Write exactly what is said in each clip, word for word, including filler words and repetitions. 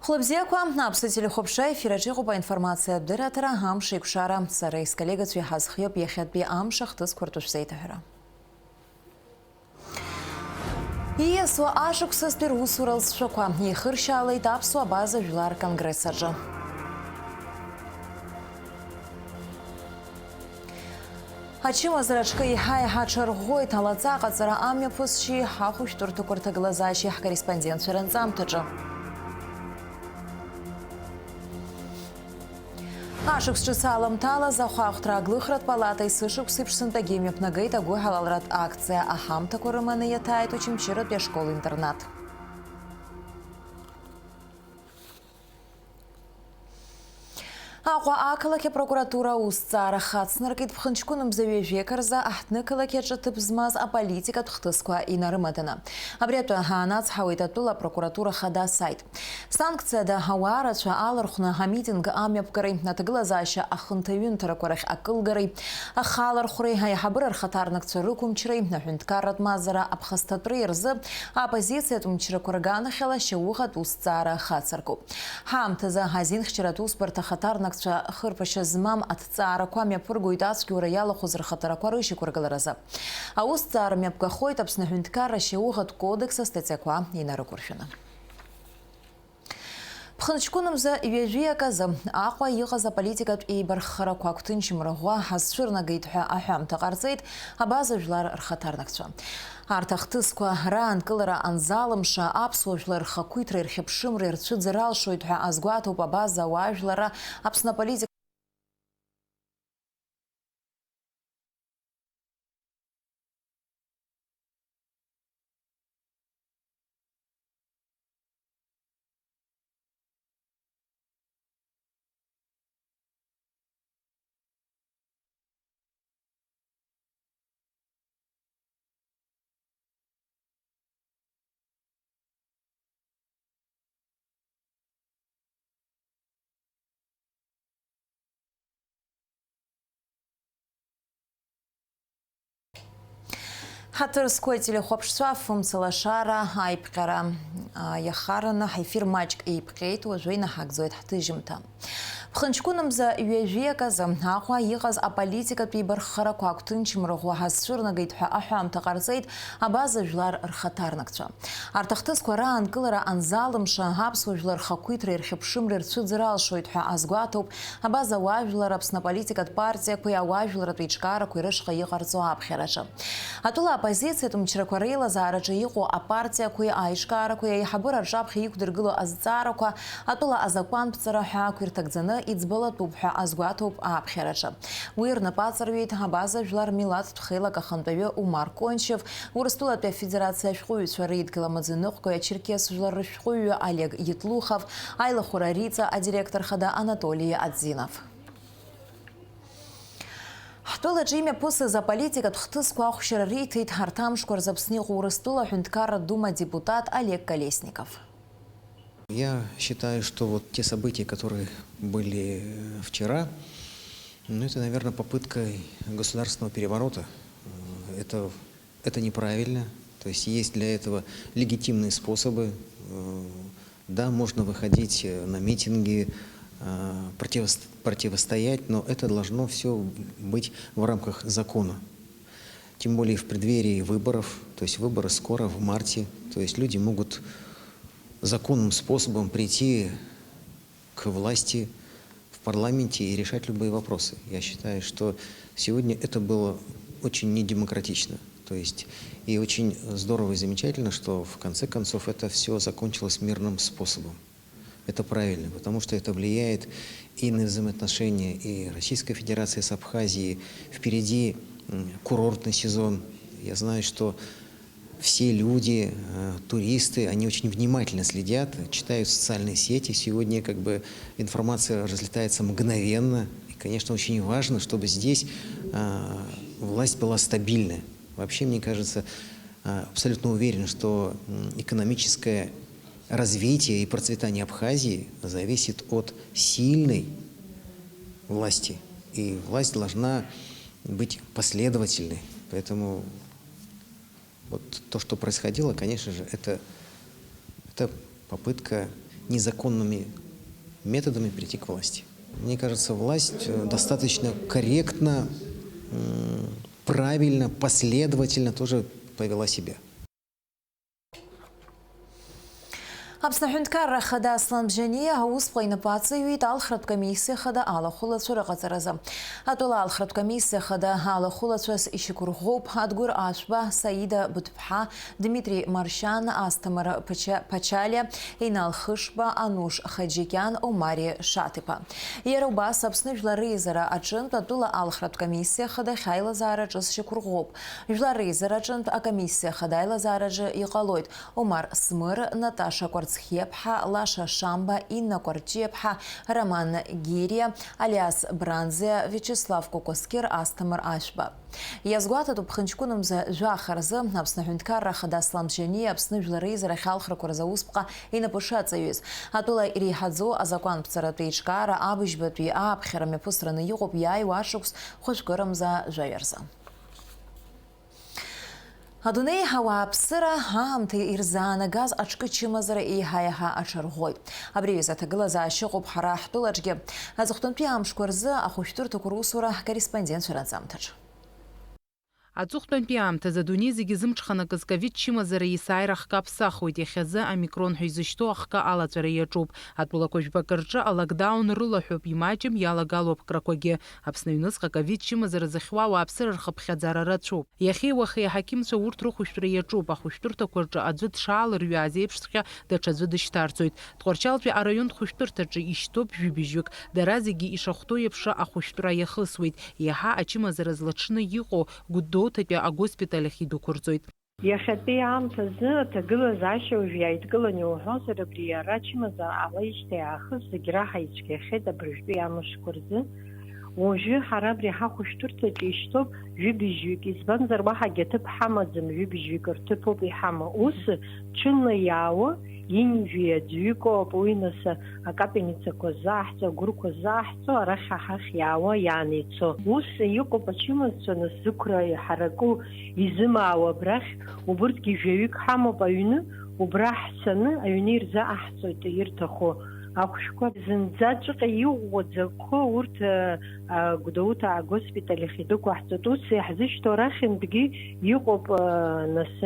Хәлыбзиақәа, Аԥсны телехәаԥшра ефир аҿы иҟоуп аинформациатә дырраҭара Амш еиқәшара. Сара исколлегацәа иҳазхиоуп иахьатәи амш ахҭысқәа ртәы шәзеиҭаҳәара. Ииасуа ашықәсазтәи русура лҵшәақәа еихыршьаалеит Аԥсуа абаза жәлар конгресс аҿы. Ачымазара аҽкы еиҳа-еиҳа аҽарӷәӷәоит алаҵа аҟаҵара амҩаԥысшьеи ҳахәышәтәырҭақәа рҭагылазаашьеи ҳкорреспондентцәа ранҵамҭаҿы. Ашықәс ҿыц аламҭалаз ахәаахәҭра аглыхратә палатеи сышықәсеиԥш сынтәагьы имҩаԥнагеит агәыҳалалратә акциа аҳамҭақәа рыманы иаҭааит Очамчыратәи ашкол-интернат. Аҟәа ақалақь апрокуратура аусҭҵаара хацнаркит ԥхынҷкәын мза ҩажәеиқәа рзы аҳҭнықалақь аҿы ҭыԥ змаз аполитикатә хҭысқәа инарымаданы. Абри атәы ҳаанацҳауеит атәыла апрокуратура хада асайт. Санкциада ауаа рацәа алархәны амитинг амҩаԥгареи, аҭагылазаашьа ахынҭаҩынҭарақәа рахь акылгареи, ахалархәреи, аиҳабыра рхаҭарнакцәа рықәымчреи, аҳәынҭқарратә мазара аԥхасҭатәреи рзы аоппозициатә мчрақәа рганахьала шьауӷатә усҭҵаара хацыркуп. Ҳаамҭазы азинхьчаратә усбарҭа ахаҭарнакцәа хырԥашьа змам аҭҵаарақәа мҩаԥыргоит ацәгьоура иалахәыз рхаҭарақәа рышьақәыргыларазы. Аусҭҵаара мҩаԥгахоит Аԥсны аҳәынҭқарра ашьауӷатә кодекс астатиақәа инарықәыршәаны. Ԥхынҷкәынмза ҩажәи аказы Аҟәа иҟаз аполитикатә еибарххарақәа агәҭынчымра ӷәӷәа ҳазцәырнагеит ҳәа аҳәамҭа ҟарҵеит абаза жәлар рхаҭарнакцәа. Арҭ ахҭысқәа раанкылара анзалымша, аԥсуа жәлар рхақәиҭреи рхьыԥшымреи рцәыӡыр алшоит ҳәа азгәаҭоуп абаза ауаажәларра Аԥсны аполитика Ҳаҭыр зқәу ателехәаԥшцәа, фымца лашара аиԥҟьара, а, иахараны ҳефир маҷк еиԥҟьеит, уажәы инаҳагӡоит ҳҭыжьымҭа. Ԥхынҷкәынмза ҩажәи аказы Аҟәа иҟаз аполитикатә еибарххарақәа агәҭынчымра ӷәӷәа ҳазцәырнагеит ҳәа аҳәамҭа ҟарҵеит абаза жәлар рхаҭарнакцәа. Арҭ ахҭысқәа раанкылара анзалымша, аԥсуа жәлар рхақәиҭреи рхьыԥшымреи рцәыӡыр алшоит ҳәа азгәаҭоуп абаза ауаажәлар Аԥсны аполитикатә партиақәеи ауаажәларратә еиҿкаарақәеи рышҟа иҟарҵо аԥхьараҿы. Атәыла аоппозициатә мчрақәа реилазаараҿы иҟоу апартиақәеи аиҿкаарақәеи аиҳабыра рҿаԥхьа иқәдыргыло азҵаарақәа атәыла азакәантәҵара ҳәа ақәирҭагӡаны иӡбалатәуп ҳәа азгәаҭоуп аԥхьараҿы. Уи рнапы аҵарҩит абаза жәлар милаҭтә хеилак ахантәаҩы Умар Кончев, Урыстәылатәи Афедерациа ашәҟәыҩҩцәа реидгыла амаӡаныҟәгаҩ ачерқьес жәлар рышәҟәыҩҩы Олег Етлухов, аилахәыра Риҵа адиректор хада Анатолий Адзинов. Ҳтәылаҿы имҩаԥысыз аполитикатә хҭысқәа ахәшьара риҭеит ҳарҭ амшқәа рзы Аԥсны иҟоу Урыстәыла аҳәынҭқарратә дума адепутат Олег Колесников. Я считаю, что вот те события, которые были, э, вчера, ну, это, наверное, попытка государственного переворота. Э, это, это неправильно. То есть есть для этого легитимные способы. Э, да, можно выходить, э, на митинги, э, противос-, противостоять, но это должно все быть в рамках закона. Тем более в преддверии выборов, то есть выборы скоро, в марте. То есть люди могут законным способом прийти к власти в парламенте и решать любые вопросы. Я считаю, что сегодня это было очень недемократично. То есть и очень здорово и замечательно, что в конце концов это все закончилось мирным способом. Это правильно, потому что это влияет и на взаимоотношения и Российской Федерации с Абхазией. Впереди, м, курортный сезон. Я знаю, что все люди, э, туристы, они очень внимательно следят, читают социальные сети. Сегодня как бы информация разлетается мгновенно. И, конечно, очень важно, чтобы здесь, э, власть была стабильная. Вообще, мне кажется, э, абсолютно уверен, что, м, экономическое развитие и процветание Абхазии зависит от сильной власти. И власть должна быть последовательной. Поэтому вот то, что происходило, конечно же, это, это попытка незаконными методами прийти к власти. Мне кажется, власть э, достаточно корректно, м, правильно, последовательно тоже повела себя. Аԥсны аҳәынҭқарра ахада Аслан Бжьаниа аусҟа инапы аҵаҩит алхратә комиссиа ахада алахәылацәа рыҟаҵаразы. Атәыла алхратә комиссиа ахада алахәылацәас ишьақәырӷәӷәоуп Адгәыр Ашәба, Саида Быҭә ԥҳа, Дмитри Маршьан, Асҭамыр Ԥача-, Ԥачалиа, Инал Хышба, Ануш Хаџьикьан, Омари Шаҭ-иԥа. Иара убас Аԥсны Жәлар Реизара аҿынтә атәыла алхратә комиссиа хадахь аилазаара ҿыц шьақәырӷәӷәоуп. Жәлар Реизара аҿынтә акомиссиа хада аилазаараҿы иҟалоит Омар Смыр, Наташа Кәарцхиаԥҳа, Лаша Шамба, Инна Кәарҷиаԥҳа, Роман Гириа, Алиас Бранзиа, Виачеслав Кәакәасқьыр, Асҭамыр Ашәба. Иазгәаҭатәуп ԥхынҷкәынымза жәаха рзы Аԥсны аҳәынҭқарра ахада Аслан Бжьаниа Аԥсны жәлар реизарахь алхрақәа рзы аусԥҟа инапы шаҵаҩыз. Атәыла иреиҳаӡоу азакәанԥҵаратә еиҿкаара абыжьбатәи ааԥхьара мҩаԥысраны иҟоуп иааиуа ашықәс хәажәкырамза жәаҩа рзы. Адунеи ауааԥсыра аамҭа ирзаанагаз аҿкы чымазара еиҳа-еиҳа аҽарӷәӷәоит. Абри аҩыза аҭагылазаашьа ыҟоуп ҳара ҳтәылаҿгьы. Аҵыхәтәантәи амшқәа рзы ахәышәтәырҭақәа русура ҳкорреспондентцәа ранҵамҭаҿ. Аҵыхәтәантәи аамҭазы адунеи зегьы зымҽханакыз ковид чымазара есааира ахкы аԥсахуеит, иахьазы омикрон ҳәа изышьҭоу ахкы алаҵәара иаҿуп. Атәылақәа жәбакы рҿы алокдаун рылаҳәоуп, имаҷым иалагало аԥкрақәагьы. Аԥсны аҩныҵҟа ковид чымазара зыхьуа ауааԥсыра рхыԥхьаӡара рацәоуп. Иахьеи уахеи аҳақьымцәа урҭ рыхәышәтәра иаҿуп, ахәышәтәырҭақәа рҿы аӡәы дшаалырҩааз еиԥшҵәҟьа даҽаӡәы дышьҭарҵоит. Тҟәарчалтәи араионтә хәышәтәырҭаҿы ишьҭоуп жәибжьҩык, дара зегьы ишахәҭоу еиԥш ахәышәтәра иахысуеит, иаҳа ачымазара злаҽны иҟоу Гәдоуҭатәи агоспиталь ахь идәықәырҵоит. Иахьатәи аамҭазы аҭагылазаашьа уажә иааидкылан иуҳәозар, абри ара ачымазара ҟалеижьҭеи аахыс зегь раҳа ицәгьахеит абыржәтәи амшқәа рзы. Уажәы ҳара абри ҳахәышәтәырҭаҿы ишьҭоуп жәибжьҩык, избанзар, уаҳагьы аҭыԥ ҳамаӡам, жәибжьҩык рҭыԥ ауп иҳамоу. Ус, ҽынла иаауа, ҩынҩажәи аӡәҩык ауп уи, нас, акапельницақәа ззааҳҵо, агәырқәа ззааҳҵо, арахь ҳахь иаауа, иаанеицо. Ус иҟоуп ачымазцәа, нас, зықәра иҳараку, изымаауа абрахь, убырҭгьы жәаҩык ҳамоуп аҩны, убра ҳцаны аҩны ирзаҟаҳҵоит ирҭаху ахәшәқәа. Зынӡаҵәҟьа иӷәӷәаӡақәоу урҭ, а, а, Гәдоуҭа агоспиталь ахь идәықәаҳҵоит. Ус иаҳзышьҭоу арахьынтәгьы иҟоуп, а, нас,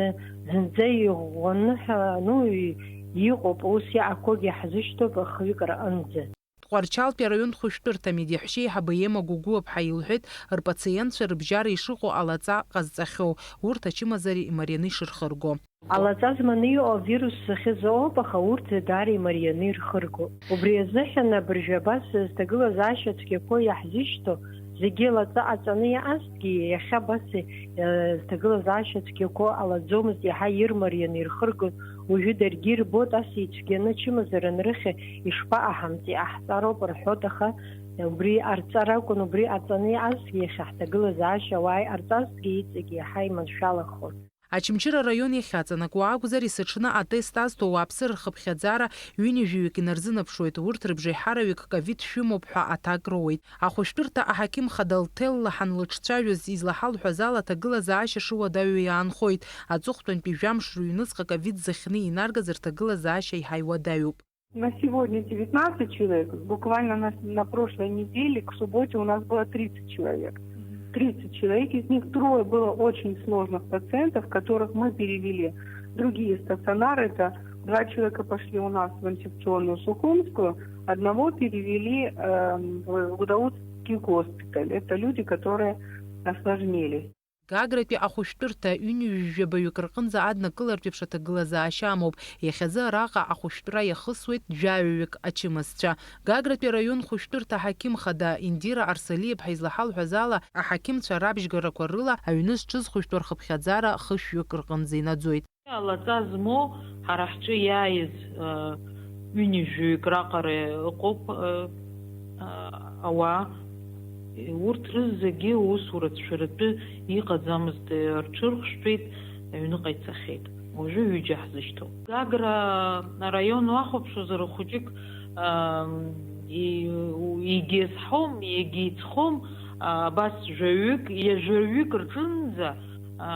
зынӡа иӷәӷәаны ҳәа, ну, и-, иҟоуп, ус иаақәоугьы ҳзышьҭоуп хҩык рҟынӡа. Тҟәарчалтәи араион хәышәтәырҭа амедеҳәшьеиҳабы Ема Гәыгәыаԥҳа илҳәеит, рпациентцәа рыбжьара ишыҟоу алаҵа ҟазҵахьоу, урҭ ачымазара имарианы ишырхырго. Алаҵа зманы иҟоу авирус захьызоуп, аха урҭ даара имарианы ирхыргоуп. Убри азыҳәан абыржәы абас зҭагылазаашьа цәгьақәоу иаҳзышьҭоу, зегьы лаҵа ҟаҵаны иҟазҭгьы, иахьа абас, э, зҭагылазаашьа цәгьақәоу ҟалаӡомызт, иаҳа ирмарианы ирхыргон. Уажәы даргьы ирбоит, ас ицәгьаны ачымазара анрыхьа ишԥаҟаҳамҵеи, иҟаҳҵароуп рҳәоит, аха убри ҟарҵар акәын, убри ҟаҵаны иҟазҭгьы, иахьа ҳҭагылазаашьа ауаа иҟарҵазҭгьы, иҵегь иаҳа иманшәалахон. Очамчыра араион иахьаҵанакуа акәзар, есыҽны атест азҭо ауааԥсыра рхыԥхьаӡара ҩынҩажәаҩык инарзынаԥшуеит, урҭ рыбжеиҳараҩык ковид шәымоуп ҳәа аҭак роуеит. Ахәышәтәырҭа аҳақьым хада лҭеллаҳан лыҿцәажәоз излаҳалҳәаз ала, аҭагылазаашьа шыуадаҩу иаанхоит. Аҵыхәтәантәи жәамш рыҩныҵҟа ковид зыхьны инаргаз рҭагылазаашьа еиҳа иуадаҩуп. На сегодня девятнадцать человек. Буквально на, на прошлой неделе, к субботе, у нас было тридцать человек. Тридцать человек, из них трое было очень сложных пациентов, которых мы перевели в другие стационары. Это два человека пошли у нас в инфекционную Сухумскую, одного перевели эм, в Гудаутский госпиталь. Это люди, которые осложнились. Гагратәи ахәышәтәырҭа ҩынҩажәи жәабаҩык рҟынӡа аднакылартә еиԥш аҭагылазаашьа амоуп. Иахьазы араҟа ахәышәтәра иахысуеит жәаҩаҩык ачымазцәа. Гагратәи араион хәышәтәырҭа аҳақьым хада Индира Арсалиаԥҳа излаҳалҳәаз ала, аҳақьымцәа рабжьгарақәа рыла аҩны зҽызхәышәтәу рхыԥхьаӡара хышәҩык рҟынӡа инаӡоит. Алаҵа змоу ҳара ҳҿы иааиз, ы, ҩынҩажәаҩык раҟара ыҟоуп, ы, ы, ауаа. Урҭ рызегьы усура ацәшәаратәы иҟаӡамызт, рҽырхәшәтәит, аҩныҟа ицахьеит. Уажәы ҩыџьа ҳзышьҭоуп. Гагра араион уахәаԥшуазар, хәыҷык, ы, и-, егьиазҳауам, егьиҵхом, ы, абас жәаҩык, ҩажәаҩык рҿынӡа, ы,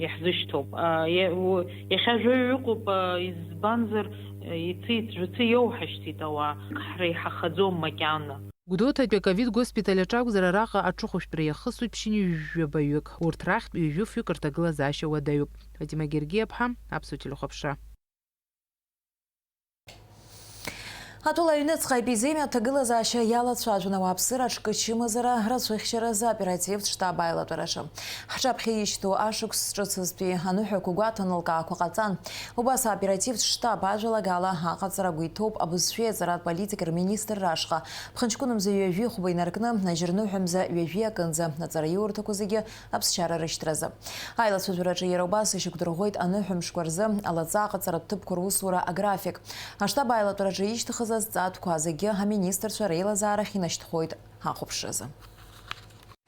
иаҳзышьҭоуп. Ы, иа-, у-, иахьа жәаҩа ыҟоуп, ы, избанзар, Иҭи-жәаҭи иоуҳашьҭит ауаа, ҳреиҳахаӡом макьана. Гәдоуҭатәи аковид госпиталь аҿы акәзар, араҟа аҽыхәышәтәра иахысуеит ԥшьынҩажәи жәабаҩык, урҭ рахьтә ҩажәи фҩык рҭагылазаашьа уадаҩуп. Фатима Гергиаԥҳа, Аԥсуа телехәаԥшра. Атәыла аҩныҵҟа епидемиа аҭагылазаашьа иалацәажәон ауааԥсыра аҿкы чымазара рацәыхьчаразы аоперативтә штаб аилатәараҿы. Ҳҿаԥхьа ишьҭоу ашықәс ҿыцызтәи аныҳәақәа гәаҭаны лкаақәа ҟаҵан. Убас аоперативтә штаб ажәалагала аҟаҵара агәы иҭоуп абызшәеи аҵаратә политикеи рминистрра ашҟа, ԥхынҷкәынамза ҩажәи хәба инаркны, ажьырныҳәамза ҩажәи акынӡа аҵараиурҭақәа зегьы аԥсшьара рышьҭразы. Аилацәажәараҿы иара убас ишьақәдырӷәӷәеит аныҳәамшқәа рзы алаҵа аҟаҵаратә ҭыԥқәа русура аграфик. Аштаб аилатәараҿы ишьҭыхыз азҵаатәқәа зегьы аминистрцәа реилазаарахь инашьҭхоит ҳахәаԥшразы.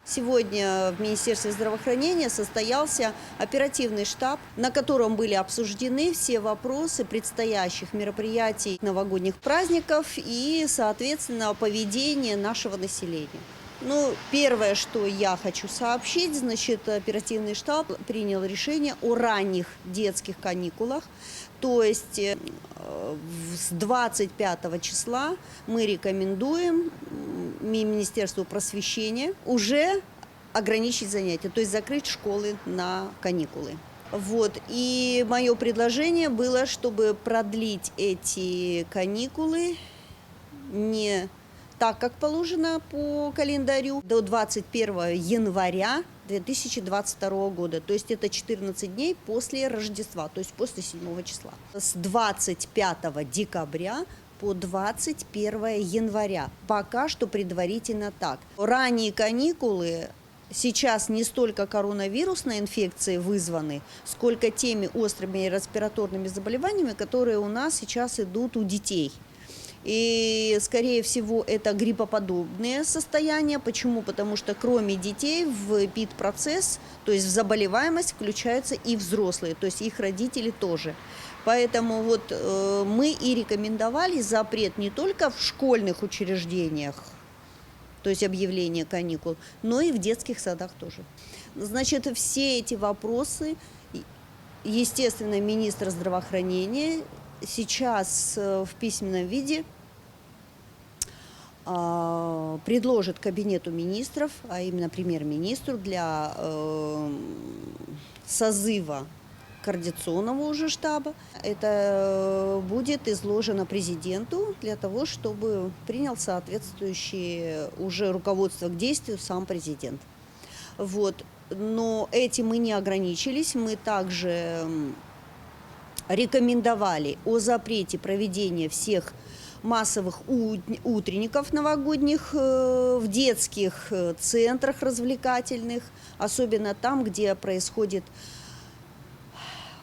Сегодня в Министерстве здравоохранения состоялся оперативный штаб, на котором были обсуждены все вопросы предстоящих мероприятий, новогодних праздников и, соответственно, поведения нашего населения. Ну, первое, что я хочу сообщить, значит, оперативный штаб принял решение о ранних детских каникулах. То есть, э, в-, с двадцать пятого числа мы рекомендуем, м, Ми-, Министерству просвещения уже ограничить занятия, то есть закрыть школы на каникулы. Вот. И моё предложение было, чтобы продлить эти каникулы не так, как положено по календарю, до двадцать первого января две тысячи двадцать второго года. То есть это четырнадцать дней после Рождества, то есть после седьмого числа. С двадцать пятого декабря по двадцать первое января. Пока что предварительно так. Ранние каникулы сейчас не столько коронавирусной инфекцией вызваны, сколько теми острыми респираторными заболеваниями, которые у нас сейчас идут у детей. И, скорее всего, это гриппоподобные состояния. Почему? Потому что кроме детей в эпидпроцесс, то есть в заболеваемость, включаются и взрослые, то есть их родители тоже. Поэтому вот, э, мы и рекомендовали запрет не только в школьных учреждениях, то есть объявление каникул, но и в детских садах тоже. Значит, все эти вопросы, естественно, министр здравоохранения сейчас, э, в письменном виде, а, предложит кабинету министров, а именно премьер-министру для, э, созыва координационного уже штаба. Это будет изложено президенту для того, чтобы принял соответствующее уже руководство к действию сам президент. Вот. Но этим мы не ограничились. Мы также, м, рекомендовали о запрете проведения всех массовых ут-, утренников новогодних, э, в детских, э, центрах развлекательных, особенно там, где происходит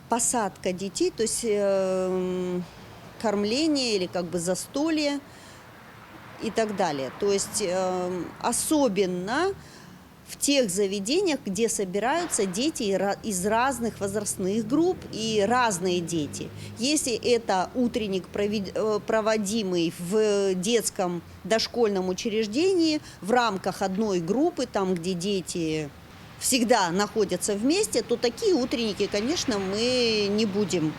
посадка детей, то есть, эм, кормление или как бы застолье и так далее. То есть, эм, особенно в тех заведениях, где собираются дети и ра-, из разных возрастных групп и разные дети. Если это утренник, провед-, э, проводимый в детском дошкольном учреждении в рамках одной группы, там, где дети всегда находятся вместе, то такие утренники, конечно, мы не будем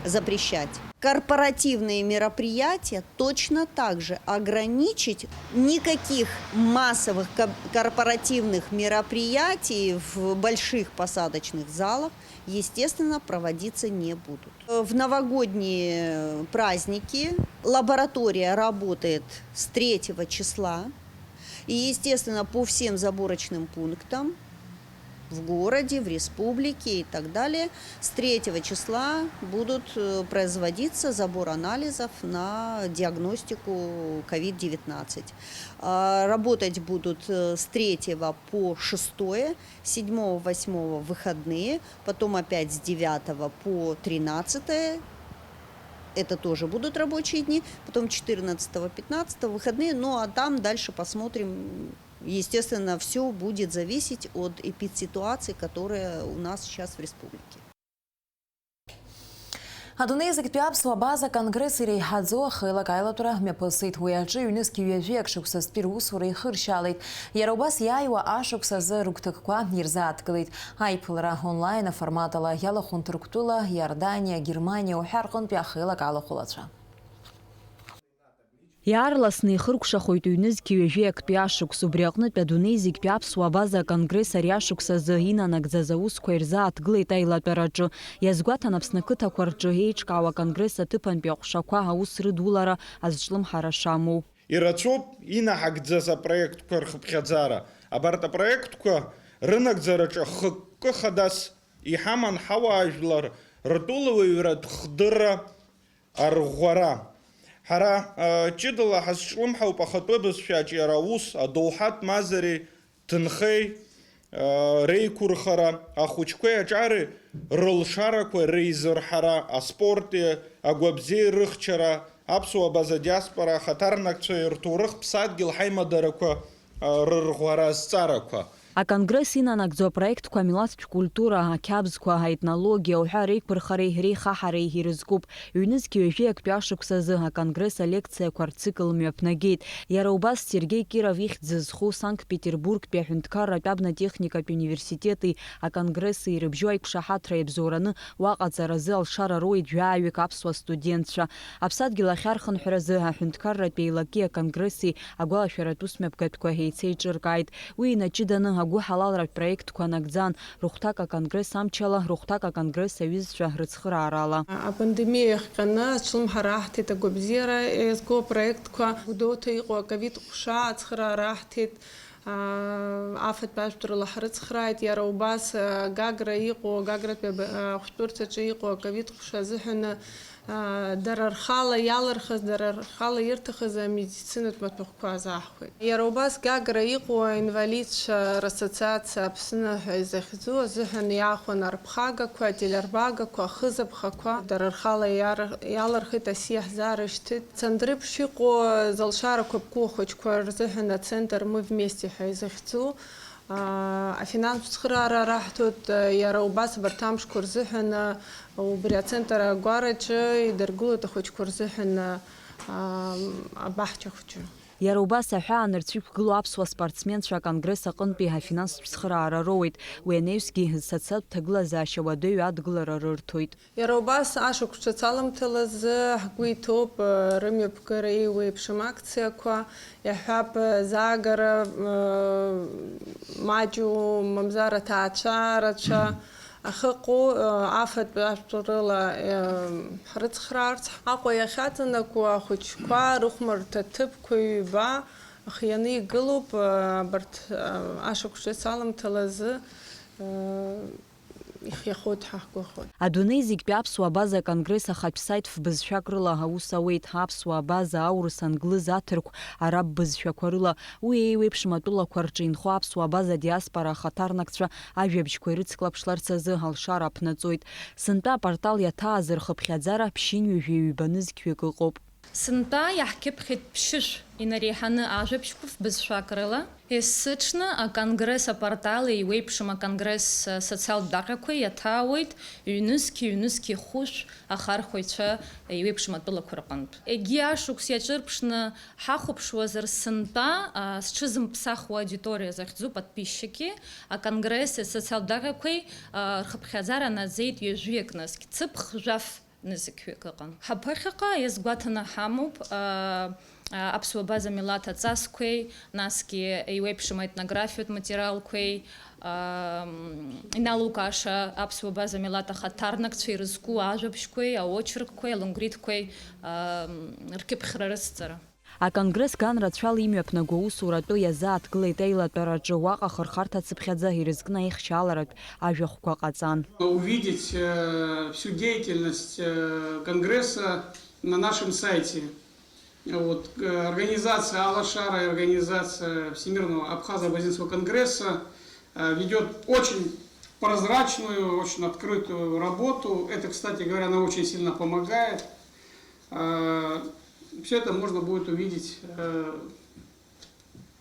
запрещать. Корпоративные мероприятия точно так же ограничить. Никаких массовых ко-, корпоративных мероприятий в больших посадочных залах, естественно, проводиться не будут. В новогодние праздники лаборатория работает с третьего числа. И, естественно, по всем заборочным пунктам в городе, в республике и так далее с третьего числа будут, э, производиться забор анализов на диагностику ковид девятнадцать. А, работать будут, э, с третьего по шестое, седьмого, восьмого выходные, потом опять с девятого по тринадцатое, это тоже будут рабочие дни, потом четырнадцатого, пятнадцатого выходные, ну а там дальше посмотрим. Естественно, всё будет зависеть от эпидситуации, которая у нас сейчас в республике. Адунеи зегьтәи аԥсуа база конгресс иреиҳаӡоу ахеилак аилатәара мҩаԥысит. Уи аҿы ҩнызқь ҩажәи ак шықәсазтәи русура ихыршьаалеит. Иара убас иааиуа ашықәс азы рыгәҭакқәа ирзааҭгылеит. Аиԥылара онлайн аформат ала иалахәын Ҭырқәтәыла, Иорданиа, Германиа уҳәа рҟынтәи ахеилак алахәылацәа. Иаарласны ихыркәшахоит ҩнызқь ҩажәи актәи ашықәс. Убри аҟнытә адунеи зегьтәи аԥсуа база аконгресс ари ашықәс азы инанагӡаз аусқәа ирзааҭгылеит аилатәараҿы. Иазгәаҭан, Аԥсны ақыҭақәа рҿы еиҿкаау аконгресс аҭыԥантәи аҟәшақәа аус рыдулара азҿлымҳара шамоу. Ирацәоуп инаҳагӡаз апроектқәа рхыԥхьаӡара. Абарҭ апроектқәа рынагӡараҿы хықәкы хадас иҳаман ҳауаажәлар ртәылауаҩратә хдырра арӷәӷәара. Ҳара, а, ҷыдала ҳазҿлымҳауп ахатәы бызшәа аҿиара аус, адоуҳатә мазареи ҭынхеи, а, реиқәырхара, ахәыҷқәеи аҿареи рылшарақәа реизырҳара, аспорти агәабзиеи рыхьчара, аԥсуа база диаспора ахаҭарнакцәеи рҭоурых ԥсадгьыл ҳаимадарақәа, а, рырӷәӷәара азҵаарақәа. Аконгресс инанагӡо апроектқәа амилаҭтә культура, ақьабзқәа, аетнологиа уҳәа реиқәырхареи реихаҳареи ирызкуп. Ҩнызқь ҩажәи актәи ашықәс азы аконгресс алекциақәа рцикл мҩаԥнагеит. Иара убас Сергеи Киров ихьӡ зху Санкт-Петербургтәи аҳәынҭқарратә абнатехникатә университети аконгресси ирыбжьоу аиқәшаҳаҭра иабзоураны уаҟа аҵаразы алшара роуеит жәаҩык аԥсуа студентцәа. Аԥсадгьыл ахьархынҳәразы аҳәынҭқарратә еилаки аконгресси агәалашәаратә усмҩаԥгатәқәа еицеиҿыркааит. Уи инаҷыданы агәыҳалалратә проектқәа нагӡан, рыхәҭак аконгресс амчала, рыхәҭак аконгресс аҩызцәа рыцхыраарала. Апандемиа иахҟьаны ацәлымҳара аҳҭеит агәабзиара иазку апроектқәа, Гәдоуҭа иҟоу аковид ҟәша ацхыраара аҳҭеит, аа, афатә ажәтәрала ҳрыцхрааит, иара убас, аа, Гагра иҟоу, Гагратәи аб-, аа, ахәшәтәырҭаҿы иҟоу аковид ҟәша азыҳәаны, аа, дара рхала иалырхыз, дара рхала ирҭахыз амедицинатә маҭәахәқәа азаҳхуеит. Иара убас Гагра иҟоу аинвалидцәа рассоциациа Аԥсны ҳәа изахьӡу азыҳәан иаахәан арԥхагақәа, ателербагақәа, ахызаԥхақәа, дара рхала иар-, иалырхит, асиа ҳзаарышьҭит. Цандрыԥшь иҟоу залшарақәа бку ахәыҷқәа рзыҳәан ацентр Мы вместе ҳәа изахьӡу, аа, афинанстә цхыраара раҳҭоит, иара убас абарҭ амшқәа рзыҳәан, убри ацентр агәараҿы идыргылоит ахәыҷқәа рзыҳәан, аа, абаҳча хәҷы. Иара убас аҳәаа анырцәықәгылоу аԥсуа спортсменцәа аконгресс аҟынтәи афинанстә цхыраара роуеит. Уи анаҩсгьы зсоциалтә ҭагылазаашьа уадаҩу адгылара рырҭоит. Иара убас ашықәс ҿыц аламҭалазы ҳгәы иҭоуп, э, рымҩаԥгара еиуеиԥшым акциақәа, иаҳҳәап, э, заагара, э, маҷу, мамзар аҭаацәа рацәа ахьыҟоу, э, афатә ажәтәрыла, э, ҳрыцхраарц. Аҟәа иахьаҵанакуа ахәыҷқәа рыхәмарҭа ҭыԥқәа ҩба хианы игылоуп, э, абарҭ, э, ашықәс ҿыц аламҭалазы, э, ихиахоит ҳәа ҳгәахәуеит. Адунеи зегьтәи аԥсуа база конгресс ахатә сайт фбызшәак рыла аус ауеит, аԥсуа база, аурыс, англыз, аҭырқә, араб бызшәақәа рыла. Уи еиуеиԥшым атәылақәа рҿы инхо аԥсуа база диаспора ахаҭарнакцәа ажәабжьқәа ирыцклаԥшларц азы алшара аԥнаҵоит. Сынтәа апортал иаҭааз рхыԥхьаӡара ԥшьынҩажәи ҩба нызқьҩык ыҟоуп. Сынтәа иаҳкьыԥхьит ԥшьышә инареиҳаны ажәабжьқәа фбызшәак рыла. Есыҽны аконгресс апортал еиуеиԥшым аконгресс социалтә даҟьақәа иаҭаауеит ҩнызқьи ҩнызқьи хәышә ахархәаҩцәа еиуеиԥшым атәылақәа рҟынтә. Егьи ашықәс иаҿырԥшны ҳахәаԥшуазар, сынтәа, а, зҽызымԥсахуа аудиториа захьӡу подписчики аконгресси асоциалтә даҟьақәеи, а, рхыԥхьаӡара наӡеит ҩажәиак насгь, цыԥх жәаф нызқьҩык ыҟан. Ҳаԥыхьаҟа иазгәаҭаны ҳамоуп, аа, аа, аԥсуа база милаҭ аҵасқәеи, насгьы еиуеиԥшым аетнографиатә материалқәеи, аа, иналукааша аԥсуа база милаҭ ахаҭарнакцәа ирызку ажәабжьқәеи, аочеркқәеи, алонгридқәеи, аа, ркьыԥхьра рыцҵара. Аконгресс ган рацәала имҩаԥнаго аусуратәы иазааҭгылеит аилатәараҿы, уаҟа ахырхарҭа цыԥхьаӡа ирызкны аихшьааларатә ажәахәқәа ҟаҵан. Увидеть, э, всю деятельность, э, Конгресса на нашем сайте. Вот, э, организация Алашара и организация Всемирного Абхазо-Абазинского Конгресса, э, ведёт очень прозрачную, очень открытую работу. Это, кстати говоря, она очень сильно помогает. Э, всё это можно будет увидеть, э,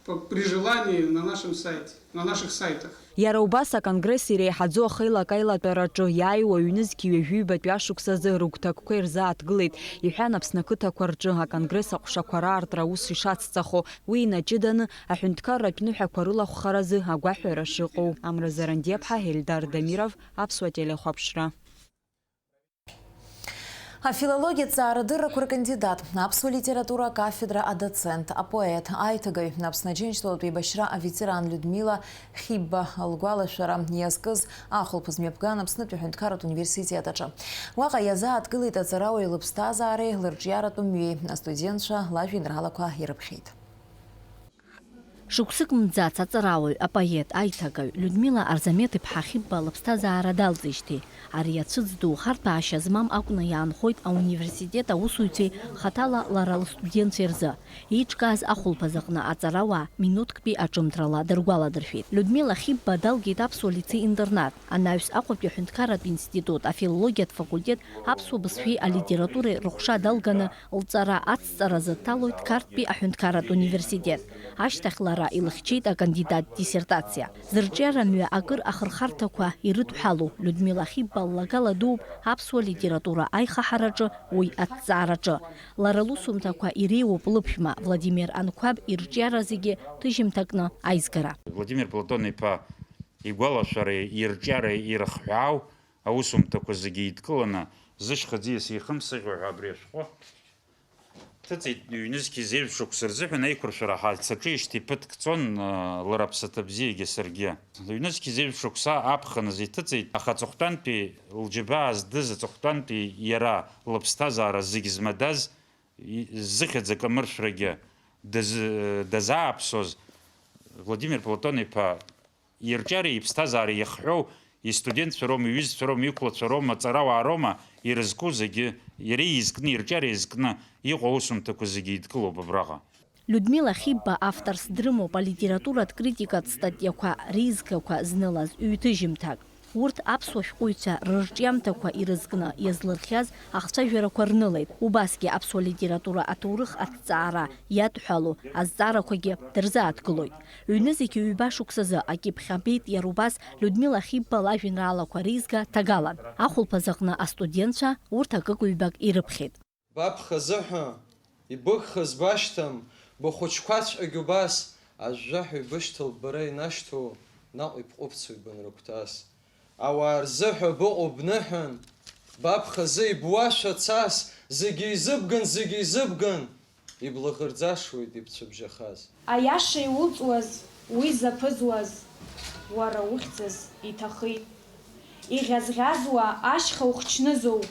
При желании на нашем сайте, на наших сайтах. Иара убас аконгресс иреиҳаӡоу ахеилак аилатәараҿы иааиуа ҩнызқь ҩажәи ҩбатәи ашықәсазы рыгәҭакқәа ирзааҭгылеит, иҳәан Аԥсны ақыҭақәа рҿы аконгресс аҟәшақәа раартра аус ишацҵахо, уи инаҷыданы аҳәынҭқарратә ныҳәақәа рылахәхаразы агәаҳәара шыҟоу. Амра Зарандиаԥҳа, Ельдар Дамиров, Аԥсуа телехәаԥшра. Афилологиатә ҵаарадыррақәа ркандидат, аԥсуа литература акафедра адоцент, апоет, аиҭагаҩ, Аԥсны Аџьынџьтәылатә еибашьра аветеран Людмила Хибба лгәалашәара иазкыз ахәылԥаз мҩаԥган Аԥснытәи аҳәынҭқарратә университет аҿы. Уаҟа иазааҭгылеит аҵарауаҩ лыԥсҭазаареи лырҿиаратә мҩеи, астудентцәа лажәеинраалақәа ирыԥхьеит. Шықәсык мӡац аҵарауаҩ, апоет, аиҭагаҩ Людмила Арзамеҭ-иԥҳа Хибба лыԥсҭазаара далҵижьҭеи, ари ацәыӡ ду харҭәаашьа змам акәны иаанхоит ауниверситет аусуҩцәеи хаҭала лара лыстудентцәеи рзы. Еиҿкааз ахәылԥаз аҟны аҵарауаа минуҭктәи аҿымҭрала дыргәаладыршәеит. Людмила Хибба далгеит аԥсуа лицеи-интернат, анаҩс Аҟәатәи аҳәынҭқарратә институт афилологиатә факультет аԥсуа бызшәеи алитературеи рыҟәша далганы, лҵара ацҵаразы дҭалоит Қарҭтәи аҳәынҭқарратә университет. Ашьҭахь лара илыхьчеит акандидат диссертациа. Зырҿиара мҩа акыр ахырхарҭақәа ирыдҳәалоу Людмила Хибба ллагала дууп аԥсуа литература аихаҳараҿы, уи аҭҵаараҿы. Лара лусумҭақәа иреиуоуп лыԥшәма Владимир Анқәаб ирҿиара зегьы ҭыжьымҭакны аизгара. Владимир Платон-иԥа игәалашәареи ирҿиареи ирыхҳәаау аусумҭақәа зегьы еидкыланы, зышьха ӡиас еихымсыӷьуа ҳәа абри ашәҟәы ҭыҵит. Ҩнызқьи зеижә шықәса рзыҳәан аиқәыршәара ҳацаҿижьҭеи ԥыҭк ҵуан, лара аԥсаҭа бзиагьы саргьы. Ҩнызқьи зеижә шықәса аԥхын азы иҭыҵит, аха аҵыхәтәантәи лџьабаа здыз, аҵыхәтәантәи иара лыԥсҭазаара зегь змадаз, ззыхьӡ акамыршәрагьы даз-, дазааԥсоз Владимир Платон-иԥа ирҿиареи иԥсҭазаареи иахҳәоу, истудентцәа роума, иҩызцәа роума, иқәлацәа роума, аҵарауаа роума, ирызку зегьы, иара изкны, ирҿиара изкны иҟоу аусумҭақәа зегьы еидкылоуп абраҟа. Людмила Хибба авторс дрымоуп алитературатә критикатә статиақәа реизгақәа знылаз ҩ-ҭыжьымҭак. Урҭ аԥсуа шәҟәыҩҩцәа рырҿиамҭақәа ирызкны иазлырхиаз ахцәажәарақәа рнылеит, убасгьы аԥсуа литература аҭоурых аҭҵаара иадҳәалоу азҵаарақәагьы дырзааҭгылоит. Ҩнызқьи ҩба шықәсазы акьыԥхь абеит иара убас Людмила Хибба лажәеинраалақәа реизга ҭагалан. Ахәылԥаз аҟны астудентцәа урҭ акык-ҩбак ирыԥхьеит. Баԥхазыҳәа ибыгхаз башьҭам, быхәыҷқәаҵәҟьагь убас, ажәжәаҳәа ибышьҭалт бара инашьҭоу наҟ ибҟәыбцоит банрыгәҭас. Ауаа рзыҳәа быҟоу бныҳәан, баԥхазы ибуашәа цас, зегьы изыбган, зегьы изыбган, иблаӷырӡашуеит ибцәыбжьахаз. Аиаша иулҵуаз, уи заԥызуаз, уара ухьӡыз иҭахеит. Иӷьазӷьазуа ашьха ухчнызоу,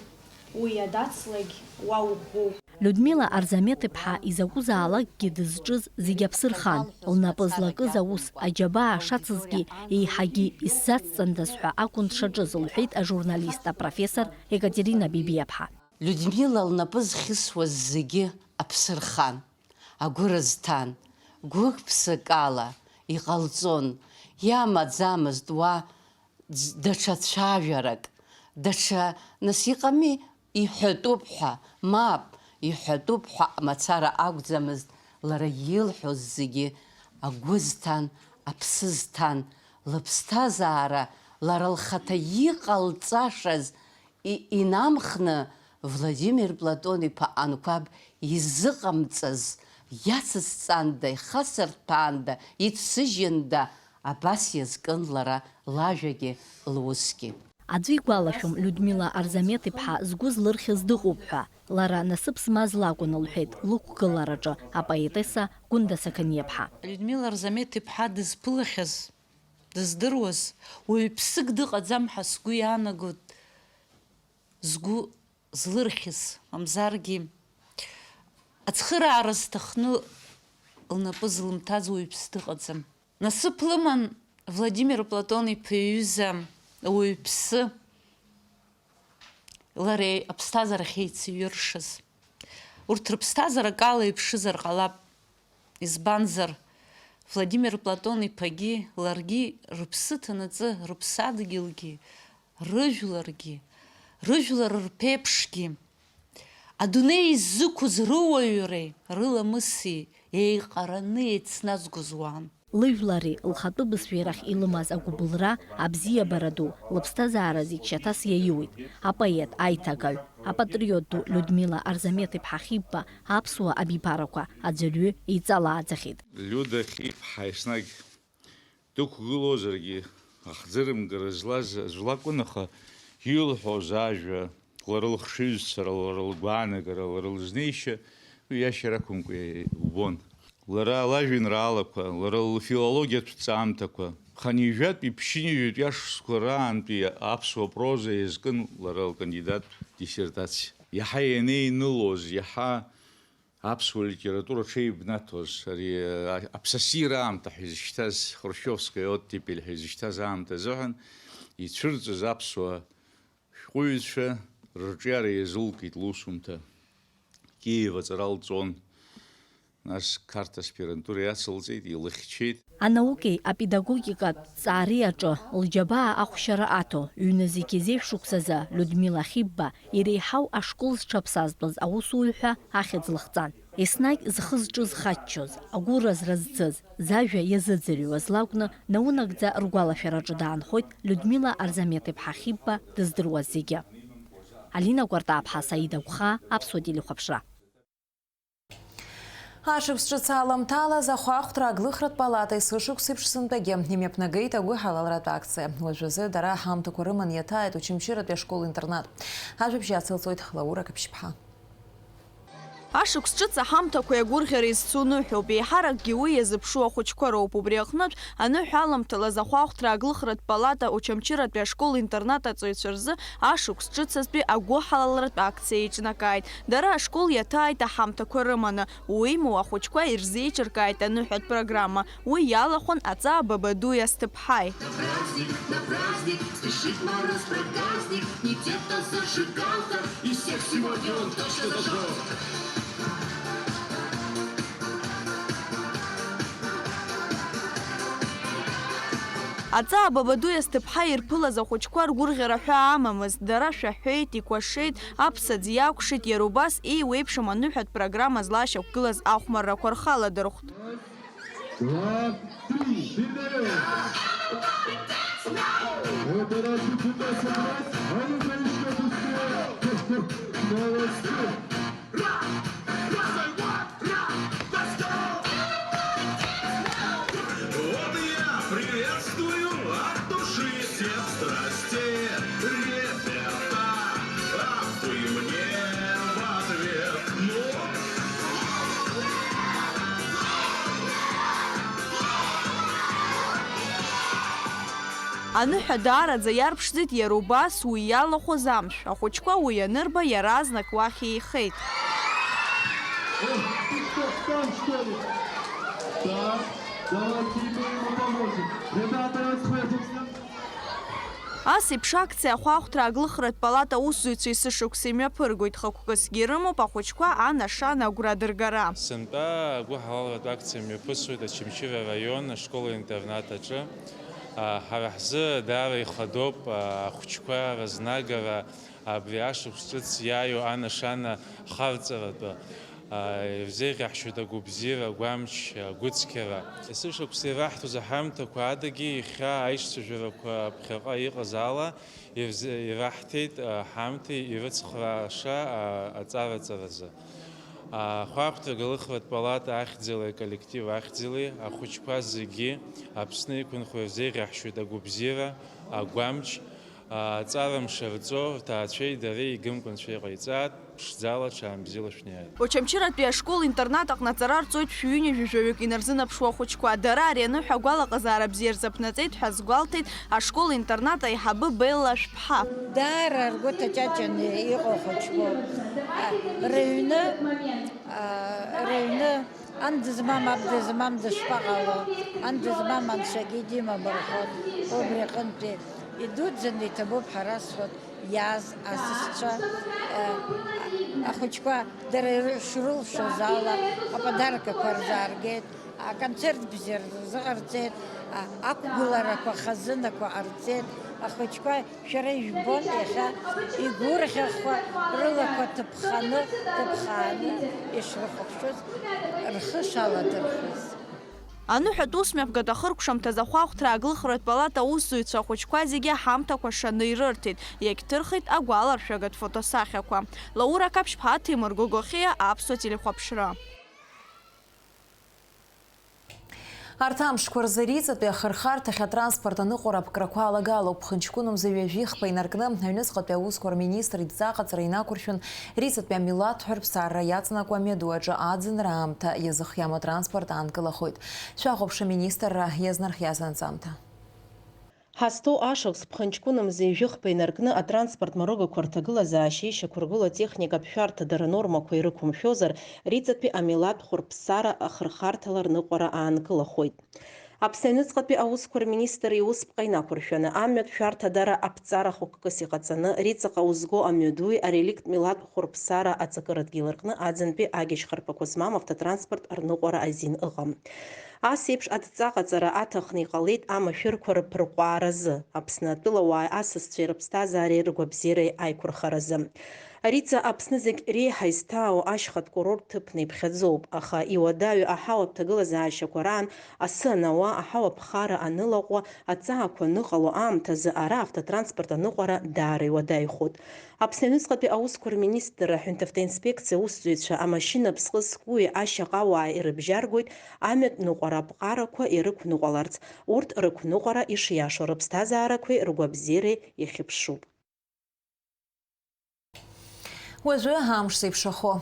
уи адацлагь уа уӷәӷәоуп. Людмила Арзамеҭ-иԥҳа изакәызаалакгьы дызҿыз зегь аԥсы рхан, лнапы злакыз аус аџьабаа шацызгьы еиҳагьы исзацҵандаз ҳәа акәын дшаҿыз, лҳәеит ажурналист апрофессор Екатерина Бебиаԥҳа. Людмила лнапы зхьысуаз зегьы аԥсы рхан, агәы рызҭан, гәык-ԥсыкала иҟалҵон, иамаӡамызт уа даҽа цәажәарак, даҽа, нас иҟами, иҳәатәуп ҳәа, мап, иҳәатәуп ҳәа мацара акәӡамызт лара илҳәоз зегьы агәы зҭан, аԥсы зҭан, лыԥсҭазаара лара лхаҭа иҟалҵашаз и-, инамхны Владимир Платон-иԥа Анқәаб изыҟамҵаз иацысҵанда, ихасырҭәаанда, иҭсыжьында, абас иазкын лара лажәагьы лусгьы. Аӡәы игәалашәом Людмила Арзамеҭ-иԥҳа згәы злырхьыз дыҟоуп ҳәа. Лара насыԥ змаз лакәын, лҳәеит лықәгылараҿы апоетесса Гәында Сақаниаԥҳа. Людмила Арзамеҭ-иԥҳа дызԥылахьаз, дыздыруаз уаҩԥсык дыҟаӡам ҳәа сгәы иаанагоит, згәы злырхьыз, мамзаргьы ацхыраара зҭахны лнапы злымҭаз уаҩԥс дыҟаӡам. Насыԥ лыман Владимир Платон-иԥа иҩыза ауаҩԥсы лареи аԥсҭазаарахь еицеиҩыршаз. Урҭ рыԥсҭазаара акала еиԥшызар ҟалап. Избанзар, Владимир Платон-иԥагьы ларгьы рыԥсы ҭанаҵы, рыԥсадгьылгьы, рыжәларгьы, рыжәлар рԥеиԥшгьы Адунеи иззықәыз рыуаҩреи рыламыси еиҟараны еицназгоз уаан. Лыжәлари лхатәы бызшәеи рахь илымаз агәыбылра, абзиабара ду, лыԥсҭазаара зегь шьаҭас иаиуит. Апоет, аиҭагаҩ, апатриот ду Людмила Арзамеҭ-иԥҳа Хьыбба аԥсуа абиԥарақәа аӡәырҩы иҵалааӡахьеит. Лиуда Хьыбба еснагь дықәгылозаргьы, ахӡырымгара злаз аӡә лакәын, аха илҳәоз ажәа, лара лхшыҩзцара, лара лгәаанагара, лара лызнеишьа уи иашьара ақәымкәа убон. Лара лажәеинраалақәа, лара лфилологиатә ҭҵаамҭақәа, хынҩажәатәи ԥшьынҩажәатәи ашықәсқәа раантәи аԥсуа проза иазкын лара лкандидаттә диссертациа. Иаҳа ианеинылоз, иаҳа аԥсуа литература ҽеибнаҭоз, ари, а, аԥсасира аамҭа ҳәа изышьҭаз, Хрущевская оттепель ҳәа изышьҭаз аамҭа азыҳәан ицәырҵыз аԥсуа шәҟәыҩҩцәа рырҿиара иазылкит лусумҭа. Киев аҵара лҵон, нас Қарҭ аспирантура иацылҵеит, илыхьчеит. Анаукеи апедагогикатә ҵаари аҿы лџьабаа ахәшьара аҭо, ҩны зегьы зеижә шықәсазы Людмила Хьыбба иреиҳау ашкол зҽаԥсазтәыз аусуҩ ҳәа ахьӡ лыхҵан. Еснагь зхы-зҿы зхаччоз, агәыразра зцыз, зажәа иазыӡырҩуаз лакәны, наунагӡа ргәалашәараҿы даанхоит Людмила Арзамеҭ-иԥҳа Хьыбба дыздыруаз зегьы. Алина Кәартаԥҳа, Саида Гәхаа, Аԥсуа телехәаԥшра. Ашықәс ҿыц аламҭалаз ахәаахәҭра аглыхратә палатеи сышықәс еиԥш сынтәагьы имҩаԥнагеит агәыҳалалратә акциа. Уажәазы дара аҳамҭақәа рыманы иаҭааит Очамчыратәи ашкол-интернат. Ажәабжь иацылҵоит Лаура Қаԥшьԥҳа. Ашықәс ҿыц аҳамҭақәеи агәырӷьареи зцу ныҳәоуп, еиҳаракгьы уи иазыԥшу ахәыҷқәа роуп. Убри аҟнытә, аныҳәа аламҭалаз ахәаахәҭра аглыхратә палата Очамчыратәи ашкол-интернат аҵаҩцәа рзы ашықәс ҿыц азтәи агәыҳалалратә акциа еиҿнакааит. Дара ашкол иаҭааит аҳамҭақәа рыманы, уимоу, ахәыҷқәа ирзеиҿыркааит аныҳәатә программа. Уи иалахәын Аҵаа Бабадуи Асҭыԥҳаи. На праздник, на праздник, спешит мороз-проказник, не те-то зажигалка, из всех сегодня он точно зажжёт. Аҵаа Бабадуи Асҭыԥҳа ирԥылаз ахәыҷқәа ргәырӷьара ҳәаа амамызт, дара шәаҳәеит, икәашеит, аԥсаӡ иакәшеит, иара убас еиуеиԥшым аныҳәатә программа злаашьақәгылаз ахәмаррақәа рхаладырхәт. Два, три, передаём. Это раз, пятнадцать раз, а ну-ка ещё быстрее. Молодцы. Вот я приветствую от души всех страстей, ребята, а вы мне в ответ, ну. Аныҳәа даараӡа иарԥшӡеит иара убас уи иалахәыз амшә. Ахәыҷқәа уи анырба, иаразнак уахь еихеит. Эх, ты кто, там, что ли? Так, давайте мы ему поможем. Ребята, расходимся. Ас еиԥш акциа ахәаахәҭра аглыхратә палата аусзуҩцәа есышықәса имҩаԥыргоит. Хықәкысгьы рымоуп ахәыҷқәа анашана агәра дыргара. Сынтәа агәыҳалалратә акциа мҩаԥысуеит Очамчыра араион ашкол-интернат аҿы. А, ҳара ҳзы даара ихадоуп, а, ахәыҷқәа рызнагара, абри ашықәс ҿыц иааиуа анашана харҵаратәы. А, ирзеиӷьаҳшьоит агәабзиара, агәамч, агәыцқьара. Есышықәса ираҳҭоз аҳамҭақәа адагьы, иахьа аишьцәажәарақәа ԥхьаҟа иҟаз ала, ирз-, ираҳҭеит, а, ҳамҭеи ирыцхрааша, а, аҵараҵаразы. Ахәаахәҭра аглыхратә палата ахьӡалеи аколлектив ахьӡалеи ахәыҷқәа зегьы Аԥсны иқәынхо ирзеиӷьаҳшьоит агәабзиара, агәамч, аҵара мшарҵо рҭаацәеи дареи игымкәа анцәа иҟаиҵааит, ԥшӡала, ҽаанбзиала шәнеиааит. Очамчыратәи ашкол-интернат аҟны аҵара рҵоит шәҩынҩажәаҩык инарзынаԥшуа ахәыҷқәа. Дара ари аныҳәа агәалаҟазаара бзиа рзаԥнаҵеит ҳәа азгәалҭеит ашкол-интернат аиҳабы Белла Шәԥҳа. Даара ргәы ҭаҷаҷаны иҟоу ахәыҷқәоуп. А, рыҩны, а, рыҩны, ан дызмам, аб дызмам дышԥаҟало, ан дызмам анцәагьы димабырхәон, убри аҟынтәи идуӡӡаны иҭабуп ҳәа расҳәоит, иааз асасцәа, а, ахәыҷқәа дара иры-, шрылшоз ала аподаркақәа рзааргеит. Аконцерт бзиа рзыҟарҵеит, а, ақәгыларақәа хазынақәа ҟарҵеит, Ахәыҷқәа, шәара ижәбон иахьа игәырӷьахәа рылақәа ҭыԥханы, ҭыԥхааны ишрыхәаԥшуаз, рхы шаладырхәыз. Аныҳәатә усмҩаԥгатә ахыркәшамҭаз ахәаахәҭра ааглыхратә палата аусзуҩцәа ахәыҷқәа зегьы аҳамҭақәа шаны ирырҭеит, иагьҭырхит агәаларшәагатә фотосахьақәа. Лаура Қаԥшьԥҳа, Ҭемыр Гогохиа, Аԥсуа телехәаԥшра. Арҭ амшқәа рзы Риҵатәи ахырхарҭахь атранспорт аныҟәара аԥкрақәа алагалоуп. Ԥхынҷкәынмза ҩажәихԥа инаркны, аҩныҵҟатәи аусқәа рминистр идҵа аҟаҵара инақәыршәан, Риҵатәи амилаҭ ҳәырԥсарра иаҵанакуа амҩаду аҿы аӡынра аамҭа иазыхиамо атранспорт аанкылахоит. Шәахәаԥш аминистрра иазнархиаз анҵамҭа. Ҳазҭоу ашықәс Ԥхынҷкәынмза ҩажәихԥа инаркны атранспорт марыгақәа рҭагылазаашьа ишьақәыргылоу атехникатә шәарҭадара нормақәа ирықәымшәозар, Риҵатәи амилаҭ хәырԥсара ахырхарҭала рныҟәара аанкылахоит. Аԥсны аҩныҵҟатәи аусқәа рминистр иусԥҟа инақәыршәаны, амҩатә шәарҭадара аԥҵара хықәкыс иҟаҵаны, Риҵаҟа узго амҩадуи ареликт милаҭ хәырԥсара аҵакырадгьыл рҟны аӡынтәи агьежь харԥақәа змам автотранспорт рныҟәара азин ыҟам. Ас еиԥш адҵаҟаҵара аҭахны иҟалеит амашәырқәа рыԥырҟәааразы, Аԥсны атәылауааи асасцәеи рыԥсҭазаареи ргәабзиареи аиқәырхаразы. Риҵа Аԥсны зегь реиҳа изҭаау ашьхатә курорт ҭыԥны иԥхьаӡоуп, аха иуадаҩу аҳауа ҭагылазаашьақәа раан асы анауа, аҳауа ԥхара анылаҟәуа, аҵаақәа аныҟало аамҭазы ара автотранспорт аныҟәара даара иуадаҩхоит. Аԥсны аҩныҵҟатәи аусқәа рминистрра аҳәынҭавтоинспекциа аусзуҩцәа амашьына ԥсҟы зкуи ашьаҟауааи ирыбжьаргоит амҩатә ныҟәара аԥҟарақәа ирықәныҟәаларц, урҭ рықәныҟәара ишиашоу рыԥсҭазаарақәеи ргәабзиареи иахьыԥшуп. Уажәы амш зеиԥшрахо.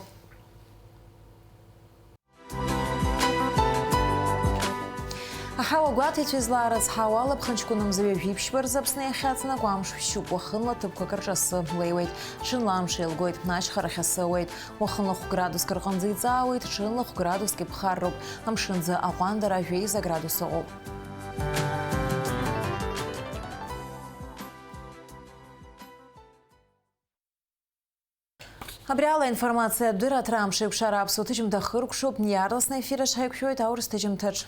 Аҳауа гәаҭеицәа излаарыцҳауа ала, Ԥхынҷкәынмза ҩажәи ԥшьба рзы Аԥсны иахьаҵанакуа амш шәшьуп, уахынла ҭыԥқәак рҿы асы леиуеит, ҽынла амш еилгоит, ашьхарахь асы ауеит, уахынла хә-градуск рҟынӡа иҵаауеит, ҽынла хә-градуск иԥхарроуп, амшынӡы аҟәандара жәеиза градус ыҟоуп. Абри ала аинформациатә дырраҭара амш еиқәшара аԥсуа ҭыжьымҭа хыркәшоуп, иаарласны аефир аҿы ҳаиқәшәоит аурыс ҭыжьымҭаҿ.